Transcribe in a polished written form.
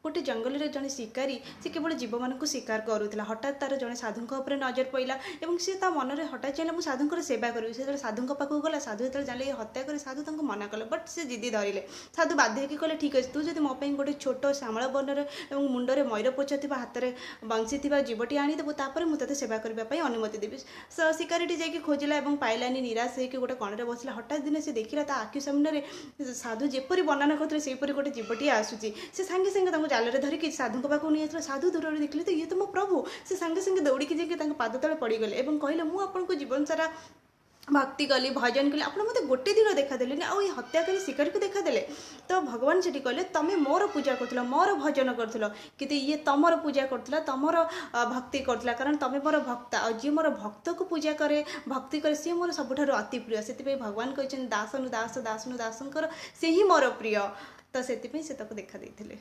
ଗୋଟେ ଜଙ୍ଗଲରେ ଜଣେ ଶିକାରୀ, ସେ କେବଳ ଜୀବମାନଙ୍କୁ ଶିକାର କରୁଥିଲା। ହଠାତ୍ ତାର ଜଣେ ସାଧୁଙ୍କ ଉପରେ ନଜର ପଡ଼ିଲା ଏବଂ ସେ ତା ମନରେ ହଠାତ୍ ଚାହିଁଲା, ମୁଁ ସାଧୁଙ୍କର ସେବା କରିବି। ସେ ଯେତେବେଳେ ସାଧୁଙ୍କ ପାଖକୁ ଗଲା, ସାଧୁ ଯେତେବେଳେ ଜାଣିଲେ ଏ ହତ୍ୟା କରି, ସାଧୁ ତାଙ୍କୁ ମନା କଲେ, ବଟ୍ ସେ ଜିଦି ଧରିଲେ। ସାଧୁ ବାଧ୍ୟ ହେଇକି କହିଲେ, ଠିକ୍ ଅଛି, ତୁ ଯଦି ମୋ ପାଇଁ ଗୋଟେ ଛୋଟ ଶ୍ୟାମଳ ବର୍ଣ୍ଣରେ ଏବଂ ମୁଣ୍ଡରେ ମୟୂର ପୁଚ୍ଛ ଥିବା, ହାତରେ ବଂଶୀ ଥିବା ଜୀବଟି ଆଣିଦେବୁ, ତାପରେ ମୁଁ ତୋତେ ସେବା କରିବା ପାଇଁ ଅନୁମତି ଦେବି। ଶିକାରୀଟି ଯାଇକି ଖୋଜିଲା ଏବଂ ପାଇଲାନି। ନିରାଶ ହେଇକି ଗୋଟେ କଣରେ ବସିଲା। ହଠାତ୍ ଦିନେ ସେ ଦେଖିଲା, ତା ଆଖି ସାମ୍ନାରେ ସାଧୁ ଯେପରି ବର୍ଣ୍ଣନା କରୁଥିଲେ ସେହିପରି ଗୋଟେ ଜୀବଟିଏ ଆସୁଛି। ସେ ସାଙ୍ଗେ ସାଙ୍ଗେ ତାଙ୍କୁ ଜାଲରେ ଧରିକି ସାଧୁଙ୍କ ପାଖକୁ ନେଇ ଆସିଲା। ସାଧୁ ଦୂରରୁ ଦେଖିଲେ ତ ଇଏ ତ ମୋ ପ୍ରଭୁ। ସେ ସାଙ୍ଗେ ସାଙ୍ଗେ ଦୌଡ଼ିକି ଯାଇକି ତାଙ୍କ ପାଦ ତଳେ ପଡ଼ିଗଲେ ଏବଂ କହିଲେ, ମୁଁ ଆପଣଙ୍କୁ ଜୀବନ ସାରା ଭକ୍ତି କଲି, ଭଜନ କଲି, ଆପଣ ମୋତେ ଗୋଟେ ଦିନ ଦେଖାଦେଲେନି ଆଉ ଏ ହତ୍ୟାକାରୀ ଶିକାରୀକୁ ଦେଖାଦେଲେ। ତ ଭଗବାନ ସେଠି କହିଲେ, ତମେ ମୋର ପୂଜା କରୁଥିଲ, ମୋର ଭଜନ କରୁଥିଲ, କିନ୍ତୁ ଇଏ ତମର ପୂଜା କରୁଥିଲା, ତମର ଭକ୍ତି କରୁଥିଲା, କାରଣ ତମେ ମୋର ଭକ୍ତ। ଆଉ ଯିଏ ମୋର ଭକ୍ତକୁ ପୂଜା କରେ, ଭକ୍ତି କରେ, ସିଏ ମୋର ସବୁଠାରୁ ଅତି ପ୍ରିୟ। ସେଥିପାଇଁ ଭଗବାନ କହିଛନ୍ତି, ଦାସନୁ ଦାସ ଦାସନୁ ଦାସଙ୍କର ସେ ହିଁ ମୋର ପ୍ରିୟ। ତ ସେଥିପାଇଁ ସେ ତାକୁ ଦେଖା ଦେଇଥିଲେ।